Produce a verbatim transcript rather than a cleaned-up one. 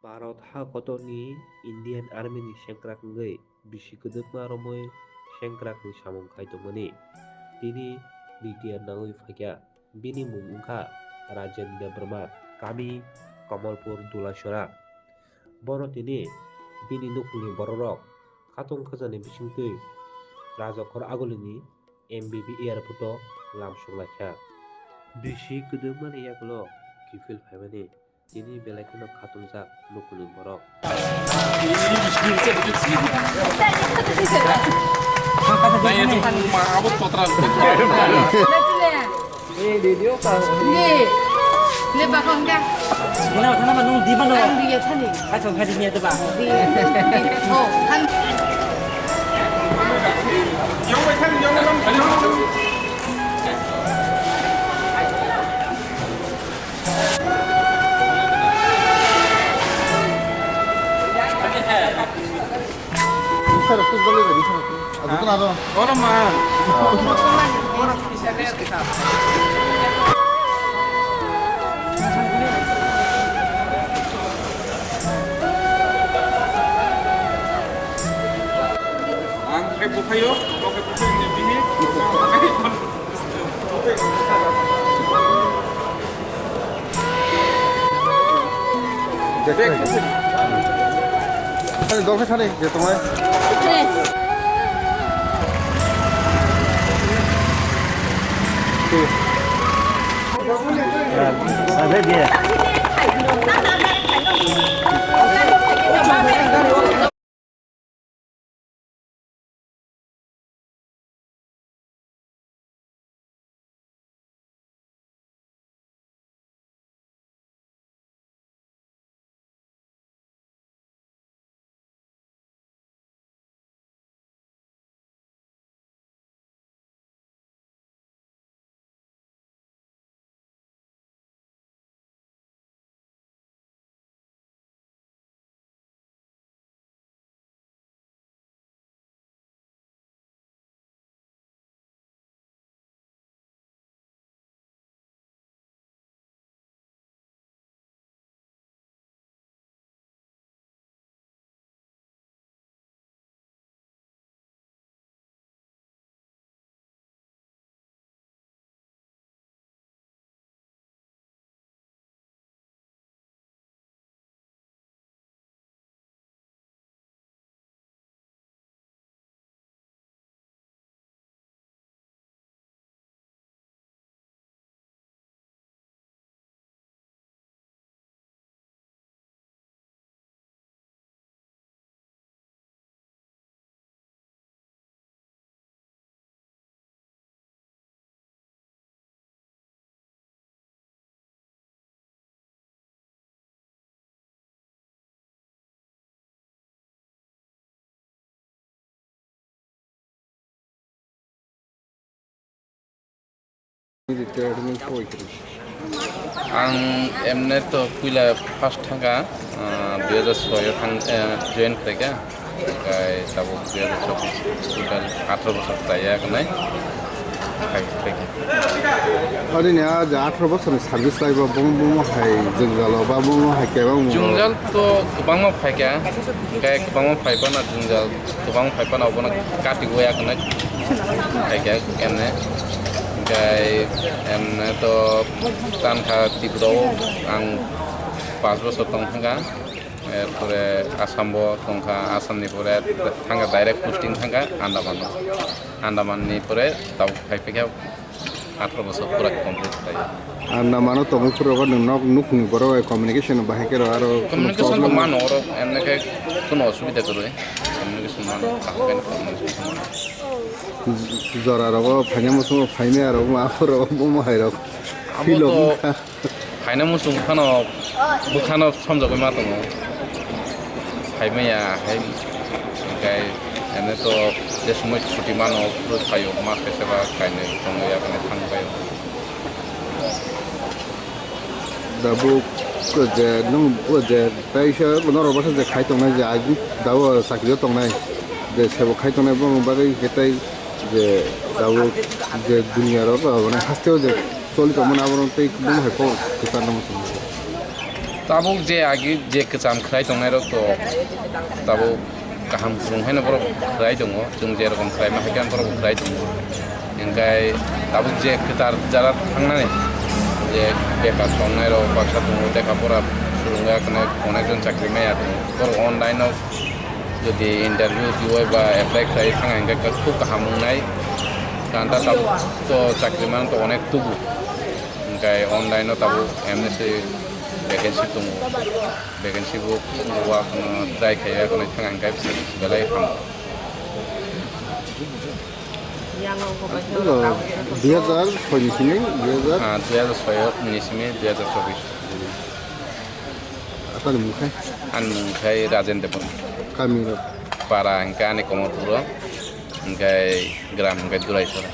Bharat ha kotorni Indian Army ni sengkrak wngwi bisi kwdwkma romwi sengkrakni samung khai tongmani. Tini retire nangwi phaikha. Bini mung wngkha Rajen Debbarma, kami Kamalpur Dulasora. Bono tini bini nukhungni bororok khatung khajani bisingtwi Rajakhor agulini M B B airport o lamsuk laikha. Bisi kwdwkmani yagulo kiphil phaimani. Tini belai kheno khatungjak nukhungni borok. Ni, ni bakong ka. Bina thana ba nung di ba no? Ang di ya thani. Hai thong hai di ni ba. Di. Oh, han. Ang khe buphaio, bo khe buphai ni bini. Thani, dol khe thani, je tongnai. Ang emne to puila first thangkha, ah, dui hajar soi o thang, eh, join khlaikha. Kai tabuk dui hajar chobbish, total atharo bosor chaya kanai. Khai, khai khe. Ori ni a je atharo bosor ni service lai ba bung bung hai jwngjal o ba bung bung hai kebang mo. Jwngjal to kwbangma phaikha, kai kwbangma phaiphano jwngjal, kwbang phaiphano obono kati waya kanai phaikha emne. Kai emne to tankha Tripura o ang panch bosor tong thangkha. Erpore Assam bo tongkha, Assam ni pore thangkha direct posting thangkha Andaman o. Andaman ni pore tabuk phai phai kha atharo bosor pura complete khlai. Andaman o tongwi phuru rok nwng nok nukhungni borok bai communication bahai khe rw aro communication to mano oro emne khe kuno osubida kwrwi communication mano kaham khe communication mano. Jora rogo phaina muchungo phaimaya rok ma aphuru rok bomo hai rok. Abo philo to wngkha. Phaina muchung phano bwkhano somjagwi ma tongo. Phaimaya hai hinkhe ene to je somoi chuti mano phuru phaio mas kaisa ba kainwi tongo ya bini thang bai. Da bo je nwng bo je taisa norok bwsa je khai tongnai je agi da o chakri o tongnai je sebo khai tongnai bongni bagwi hinkhe tei je tabuk je duniya rok mane haste o je choli tongmani aborok tei bumung hai kok kwchar nangma tongmani. Tabuk je agi je kwcham khwlai tongnai rok to tabuk kaham kwrwng haino borok khwlai tongo, chwng je rokom khwlai ma hai khe borok bo khwlai tongo. Hingkai tabuk je kwtal jara thangnani je bekar tongnai rok baksa tongo, lekha pora swrwngya khwna onek jon chakri maya tongo, borok online o jodi interview diwai ba apply khlai thang hingke khub kaham wngnai. Kanta tabuk to chakri man to onek tubu. Hingke online o tabuk M S C vacancy tongo. Vacancy bo wa kono try khaiya kono thang hingke belai ham. Dui hajar soi ni simi, dui hajar? Ah, dui hajar soi ni simi dui hajar chobbish. Apani mung khai? Ani mung khai Rajen Debbarma. Kami rok? Para hingke ani Komorpuro, hingke gram hingke Duraisora.